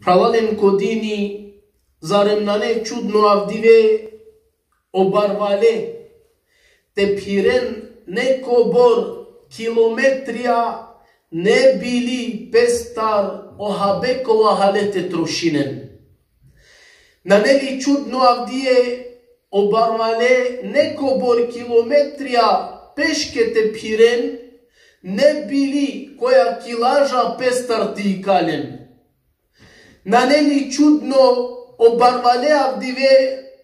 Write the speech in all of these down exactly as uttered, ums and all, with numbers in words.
Phralalen ko dini, zarem nane čudno avdive o barvale te phiren nekobor kilometrija ne bi li pestar o habe kova hale te trošinen? Nane li čudno avdive o barvale nekobor kilometrija peške te phiren, ne bi li koja kilaža pestar te ikalen? Nane li čudno o barvale avdive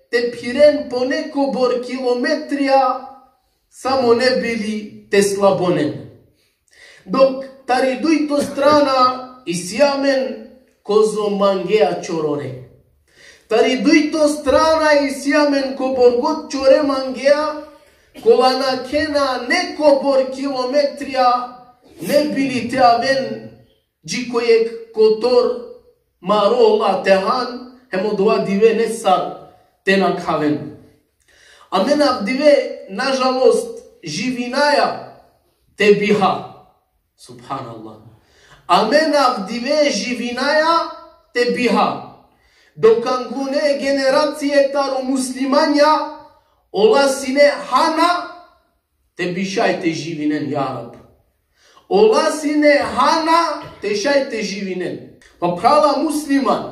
te phiren po nekobor kilometrija, samo ne bi li te slabonen? Dok tari dujto strana isi amen kozo mangea čorore. Tari dujto strana isi amen kobor god čore mangea, kola nakhena nekobor kilometrija, ne bi li te aven dži ko jekh kotor maro ola te han, hem odova dive nesar te nakhaven. Amen avdive, nažalost, živinaja te biha. Subhanallah. Amen avdive živinaja te biha. Dok anglune generacije taro muslimanja, ola sine hana te bi šaj te živinen, ja Rab. Ola sine hana te šaj te živinen. Pa phrala musliman,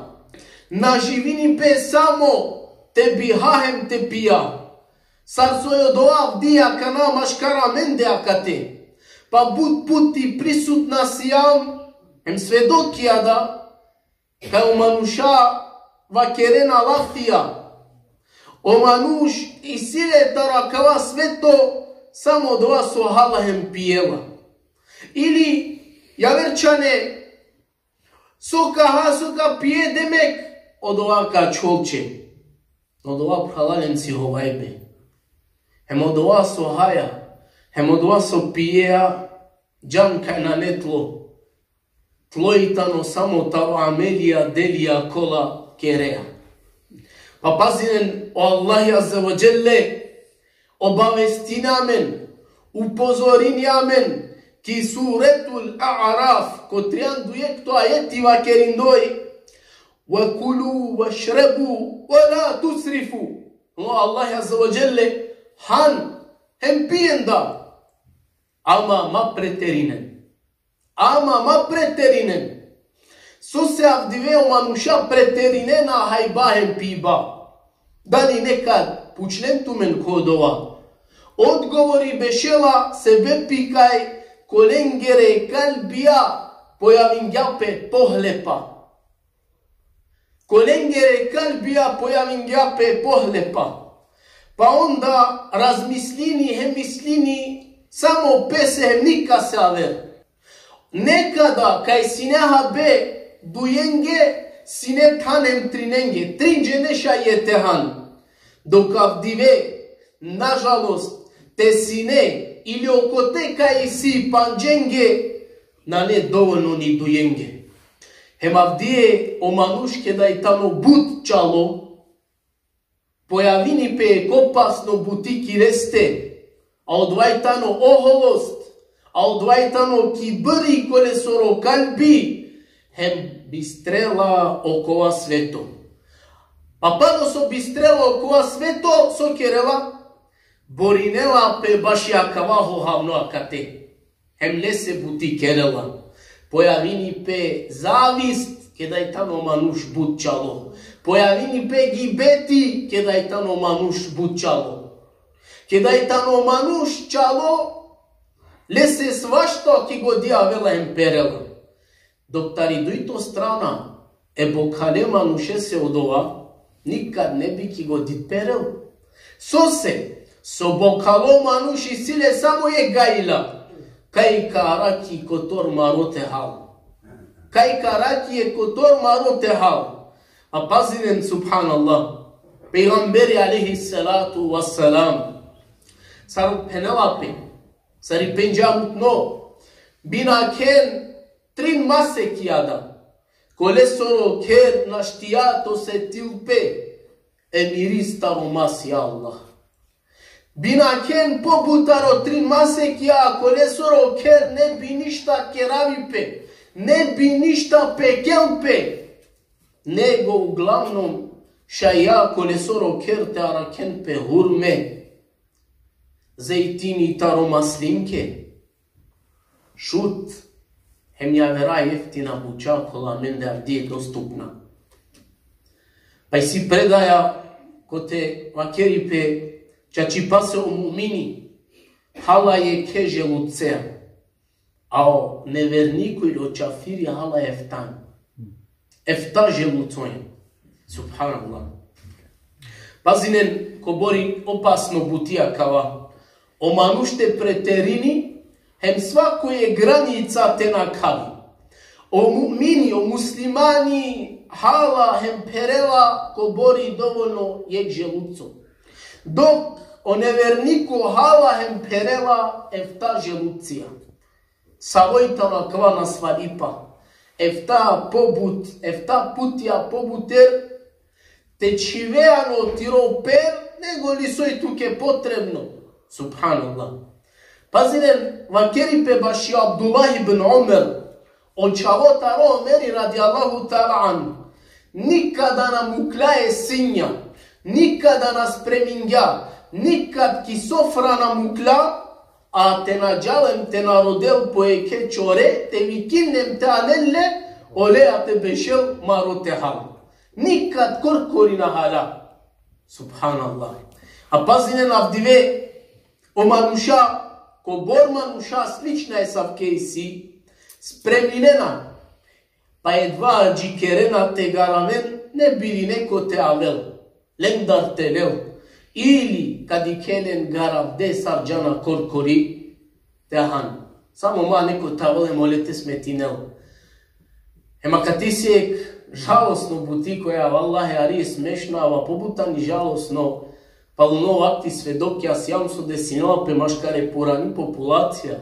na živini pe samo te biha hem te pija. Sar soj odova avdive akana maškar amende akate. Pa but puti prisutna sijam, hem svedokija da, kaj o manuša vakerena laftija. O manuš isi le taro akava sveto samo odova so hala hem pijela. Ili javer čhane, so ka ha, so ka pije, demek odova ka čholče. Odova, phralalen, si hovajbe. Hem odova so haja, hem odova so pijea, džan kaj nane tlo. Tlo i tano samo taro amelija, delija kola kerea. Pa pazinen, o Allah Azze ve Dželle obavestini amen, upozorini amen, ki Suretul A'raf, ko trianda u jekhto ajeti vakerindoj: "Ve kulu ve šrebu ve la tusrifu." O Allah Azze ve Dželle: Han hem pijen da, ama ma preterinen. Ama ma preterinen. Sose avdive o manuša preterinena hajba hem piba? Dali nekad pučlen tumen ko odova? Odgovori bešela sebepi kaj kolengere kalbija pojavingja pe pohlepa. Kolengere kalbija pojavingja pe pohlepa. Pa onda razmislini hem mislini samo pese hem nikase aver. Nekada kaj sine habe dujenge, sine than hem trinenge, trin džene šaj te han. Dok avdive, nažalost, te sine ili okote kaj isi pandženge, nane dovoljno ni dujenge. Hem avdive o manuš keda i tano but čalo, pojavini pe jekh opasno buti ki leste, a odova i tano oholost, a odova i tano kibri ko lesoro kalbi, hem bistrela okova sveto. Pa palo so bistrela okova sveto, so kerela? Borinela pe baši akava hohavno akate. Hem lese buti kerela. Pojavini pe zavist, keda i tano manuš but čalo. Pojavini pe gibeti, keda i tano manuš but čalo. Keda i tano manuš čalo, lese svašta ki godi avela hem perela. Dok tari dujto strana, e bokhale manušese odova nikad ne bi ki godi perel. Sose, so bokhalo manuš isi le samo jekh gajla: kaj ka arakhi kotor maro te hal. Kaj ka arakhi kotor maro te hal. A pazinen, subhanallah, pejgamberi alejhi salatu ve selam, sar phenela pe, sar i pendžarutno, bi nakhen trin masekija da, kolesoro kher našti te osetil pe e miris taro mas, ja Allah. Bi nakhen pobut taro trin masekija, kolesoro kher ne bi ništa keravi pe. Ne bi ništa pekel pe, nego uglavnom šaj ja ko lesoro kher te arakhen pe hurme. Zejtini taro maslinke. Šut, hem javera jeftina buča kola amende avdive dostupna. Pa isi predaja kote vakeri pe čačipase o mu'mini, hala jekhe želutcea, a o neverniko ili o čafiri hala eftan. Efta želutcoja. Subhanallah. Pazinen kobor i opasno buti akava. O manuš te preterini, hem svako jekh granica te nakhavi. O mu'mini, o muslimani, hala hem pherela kobor i dovoljno jekh želutco. Dok o neverniko hala hem pherela efta želutcija. Savo i tano akava nasvalipa? Efta pobut, efta putija pobuter, te čhive ano tiro per, nego li soj tuke potrebno. Subhanallah. Pazinen, vakeri pe baši Abdullah ibn Omer, o čhavo taro Omeri radijallahu ta'ala anhu, nikada na mukla e sinja, nikada na spremingja, nikad ki sofra na mukla, a te na džal hem te na rodel po jekhe čore, te vikin hem te anel le, oleja te bešel maro te hal. Nikad korkori na hala. Subhanallah. A pazinen avdive, o manuša, kobor manuša slična esavke isi, spreminena, pa jedva adžikerena te garaven, ne bi li neko te avel, lendar te lel, ili ka dikhen len garavde sar džana korkori te han. Samo ma neko te avel hem ole te smetinel. Hem akate isi jekh žalosno buti koja, vallahi, hari smešno, ava pobut tani žalosno, paluno vakti svedokija sijam so desinela pe maškar e purani populacija.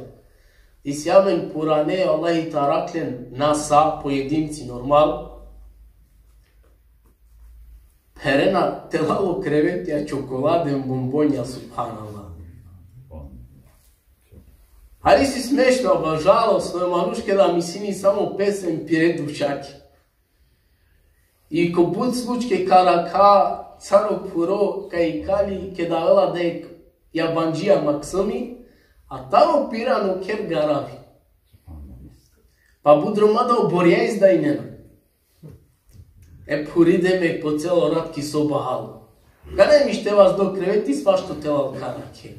Isi amen purane, Allahi te arakh len, na sa, pojedinci, normal. Pherena telalo krevetija čokolade, bombonja, subhanallah. Hari isi smešno, aba žalosno, e manuš keda misini samo pes hem pire dušake. I ko but slučke ka arakha, caro puro ka ikali, keda avela dek jabandžija maksumi, a taro pire ano kher garavi. Pa but droma da oborja izdajnena. E phuri demek po celo rat ki soba hal. Ka ne mišteva so do kreveti, svašto telal ka arakhe.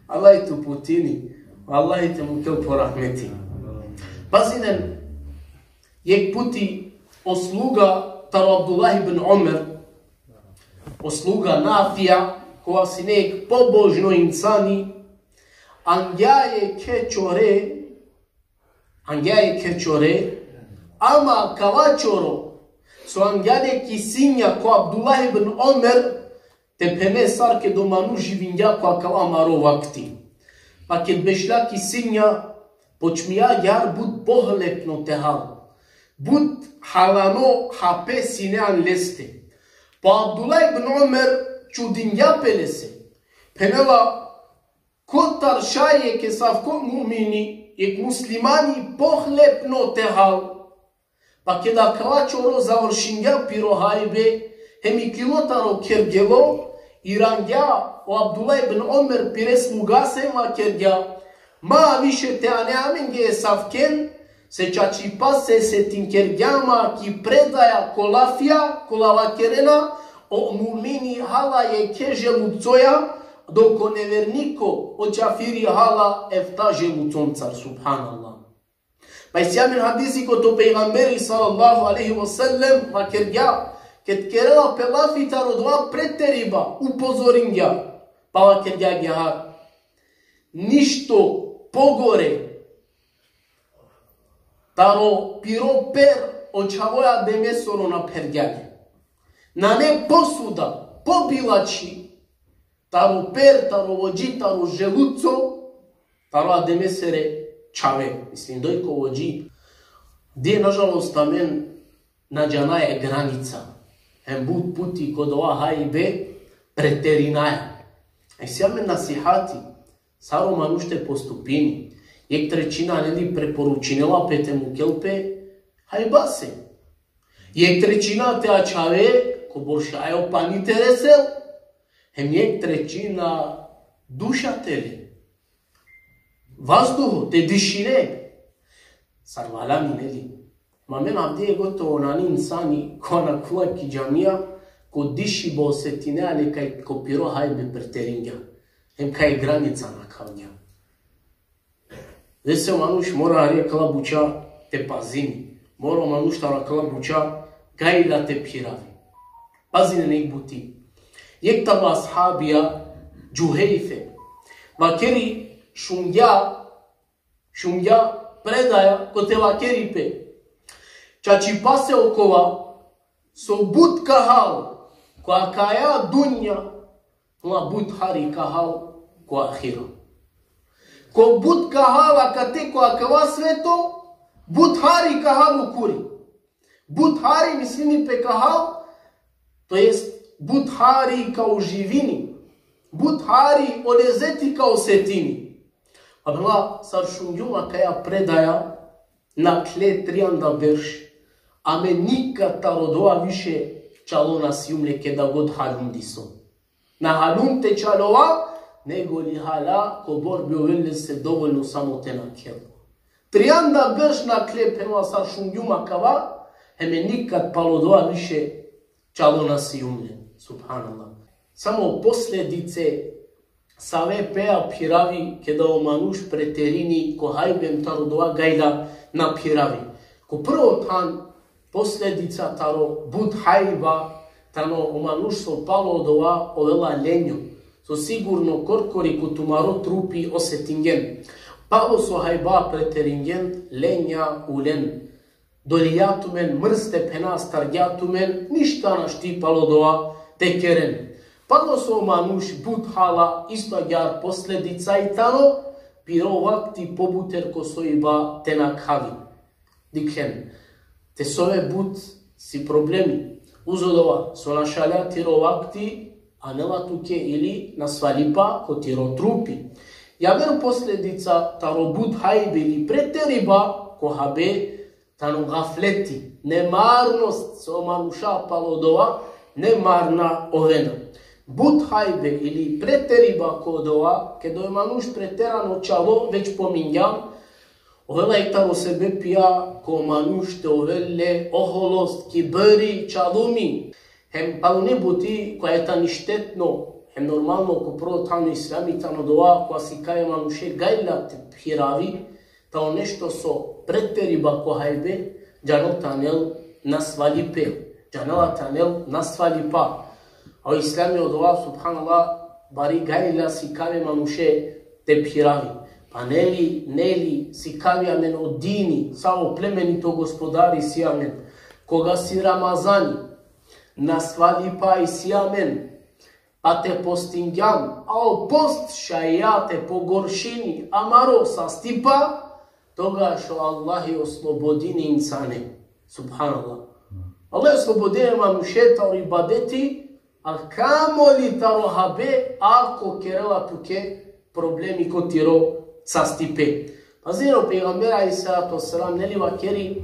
Allah te uputini, Allah te mukel po rahmeti. Pazinen, jekh puti o sluga taro Abdullah ibn Omer, o sluga Nafija, kova sine jekh pobožno insani, angja jekhe čore, angja jekhe čore, ama kava čoro so angja le ki sinja ko Abdullah ibn Omer, te phene sar ked o manuš živingja ko akava maro vakti. Pa ked bešla ki sinja, počmija agjaar but pohlepno te hal. But halano hape sine an leste. Pa Abdullah ibn Omer čudingja pe lese. Phenela, kotar šaj jekh esavko mu'mini, jekh muslimani pohlepno te hal. Pa keda kava čoro završingja piro hajbe, hem iklilo taro kher gelo, irangja o Abdullah ibn Omer pire slugase hem vakergja: Ma više te ane amenge esavken, se čačipase setinkergja ma ki predaja ko lafija, kola vakerena, o mu'mini hala jekhe želutcoja, dok o neverniko, o čafiri, hala efta želutconcar, subhanallah. Pa isi amen hadisi kote o pejgamberi sallallahu alejhi ve sellem vakergja, ked kerela pe lafi taro dova preteriba, upozoringja, pa vakergja agjaar: Ništo pogore taro piro per o čhavo e Ademesoro na phergja le. Nane posuda, pobilači, taro per, taro vođi, taro želutco, taro Ademesere čhave. Mislim, doj ko vođi. Dije, nažalost, amen na džanaja e granica. Hem but puti ko dova hajbe preterinaja. Isi amen nasihati, sar o manuš te postupini. Jekh trećina, neli, preporučinela pe te mukel pe hajbase. Jekh trećina te ačhave, kobor šaj o pani te resel. Hem jekh trećina duša te le. Vazduho, te dišine. Sar valjani, neli? Ma amen avdive gotovo nane insani ko nakhela ki džamija, ko dišiba osetinea le kaj ko piro hajbe preteringja. Hem kaj granica nakhavgja. Dese o manuš mora hari akala buća te pazini. Mora o manuš taro akala buća gajla te phiravi. Pazinen jekh buti. Jekh taro ashabija Džuhejfe vakeri, šungja, šungja predaja kote vakeri pe: Čačipase okova so but ka hal ko akaja dunja, ma but hari ka hal ko ahiro. Ko but ka hal akate ko akava sveto, but hari ka hal ukuri. But hari mislini pe ka hal, to jest but hari ka uživini, but hari o lezeti ka osetini. Abela, sar šungjum akaja predaja, nakhle trianda berš, amen nikad taro dova više čalo na sijum le keda god haljum diso. Na haljum te čalova, nego li hala kobor bi ovel lese dovoljno samo te nakhel. Trianda berš nakhle, phenela, sar šungjum akava, hem nikad palo dova više čalo na sijum le. Subhanallah. Samo posledice save pea phiravi keda o manuš preterini ko hajbe, hem taro dova gajla na phiravi. Ko prvo than posledica taro but hajba tano o manuš so palo dova ovela lenjo, so sigurno korkori ko tumaro trupi osetingjen. Palo so hajba preteringjen, lenja ulen. Dolija tumen, mrste phena astargja tumen, ništa našti palo dova te keren. Palo so manuš but hala, isto agjaar posledica i tano, piro vakti pobuter ko soiba te nakhavi. Dikhen, te sove but si problemi. Uzo dova, so našalja tiro vakti, anela tuke ili nasvalipa ko tiro trupi. Javer posledica taro but hajbe ili preteriba ko habe, tano gafleti, nemarnost, so manuša palo dova nemarna ovena. But hajbe ili preteriba ko dova, keda o manuš preterano čalo, već pomingjam, ovela jekh taro sebepija ko manuš te ovel le oholost, kibri, čalumi. Hem palune buti koja tani štetno, hem normalno ko prvo than o islami tano dova koja sikavi e manuše gajla te phiravi, tano nešto so preteriba ko hajbe, džanel te anel nasvalipe, džanela te anel nasvalipa. A o islami odova, subhanallah, bari gajla sikavi e manuše te phiravi. Pa neli, neli, sikavi amen o dini, savo plemenito gospodari si amen. Koga si Ramazani, nasvalipa isi amen, pa te postingjam, a o post šaja te pogoršini amaro sastipa, togaš o Allahi oslobodini insane. Subhanallah. Allah oslobodini manuše taro ibadeti, a kamoli taro habe, ako kerela tuke problemi ko tiro sastipe. Pazin, o pejgamberi alejhi salatu vesselam, neli, vakeri,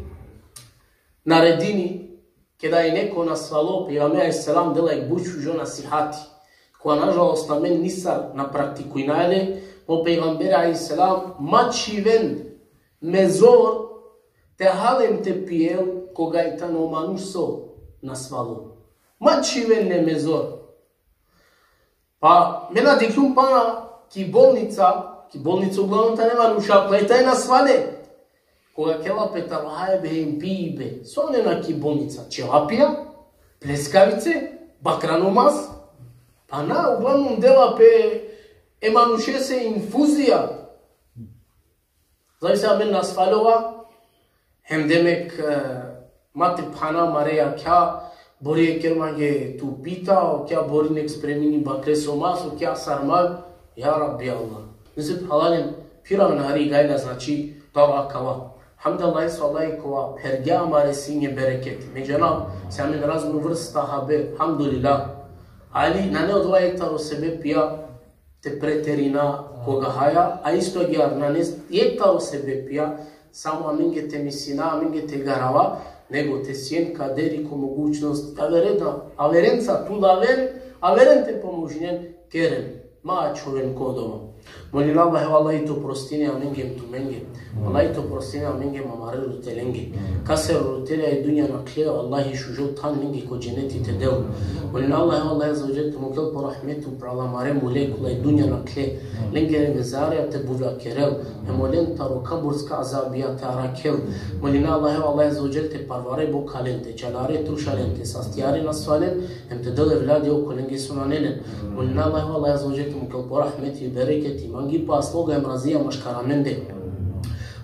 naredini, keda i neko nasvalo, pejgamberi alejhi selam dela jekh but šužo nasihati, koja nažalost amen nisar na praktikujna le. O pejgamberi alejhi selam: Ma čhiven me zor te hal hem te pijel koga i tano manuš so nasvalo. Ma čhiven le me zor. Pa me na dikhlum pana ki bolnica, ki bolnica uglavnom tane manuša koja tane nasvale. Koga kerela pe taro hajbe hem pibe, so anena ki bolnica? Ćevapija, pljeskavice, bakrano mas? Pa na, uglavnom dela pe e manušese infuzija. Zavisi, amen nasvalova, hem demek, e, ma te phana amare jakha, bori e ker mange tu pita, o kja bori nek spremini bakreso mas, o kja sarmal, ja Rabbi Allah. Nisi phalalen, phiraven hari gajla, znači, taro akava. Hamdallah, so Allah kova phergja amare sinje bereketi. Me džanav, si amen razno vrsta habe, hamdulillah. Ali, nane odova jekh taro sebepija, te preterina koga haja, a isto agjaar nanes jekh taro sebepija, samo amenge te misina, amenge te garava, nego te sien kaderi ko mogućnost, averena, averenca te laven, averen te pomožinen, keren, ma ačhoven ko odova. Molina Allahe, o Allah te prostini amenge hem tumenge. Allah te prostini amenge hem amare roditelenge. Kasere roditelja i dunja nakhle, o Allah šužo than lenge ko dženeti te del. Molina Allahe, o Allah azze ve dželle te mukel po rahmeti upral amare mule kola i dunja nakhle. Lengere mezarija te buvla kerel. Hem olen taro kaburska azabija te arakhel. Molina Allahe, o Allah azze ve dželle te parvarel bokhalen, te čalare trušalen, te sastijare nasvalen, hem te del evladi okolenge so nane len. Molina Allahe, o Allah azze ve dželle te mukel po rahmeti i bereketi, mangipa, sloga hem razija maškar amende.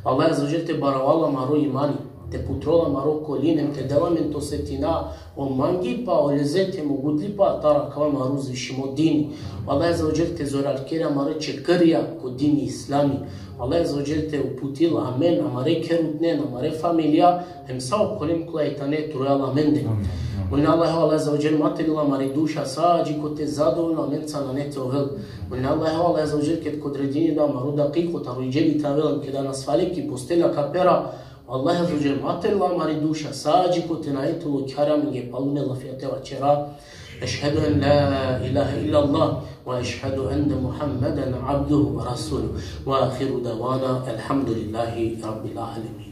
Allah azze ve dželle te baravel amaro imani, te putrol amaro kolin hem te del amen te osetina o mangipa, o lezeti hem o gudlipa taro akava amaro uzvišimo dini. Allah azze ve dželle te zoralker amare čekrija ko dini islami. Allah azze ve dželle te uputil amen, amare kherutnen, amare familija, hem sa okolen kola i tane trujal amende. Molina Allahe, o Allah azze ve dželle, ma terel amari duša, sa džikote zadovoljno amenca nane te ovel. Molina Allahe, o Allah azze ve dželle, ked ka odredini da amaro dakiko taro i džebi te avel, keda nasvale ki postelja ka pera, o Allah azze ve dželle, ma terel amari duša, sa džikote nane te lokjara amenge, palune lafija te vaćera: أشهد أن لا إله إلا الله وأشهد أن محمدا عبده ورسوله. وآخر دعوانا الحمد لله رب العالمين.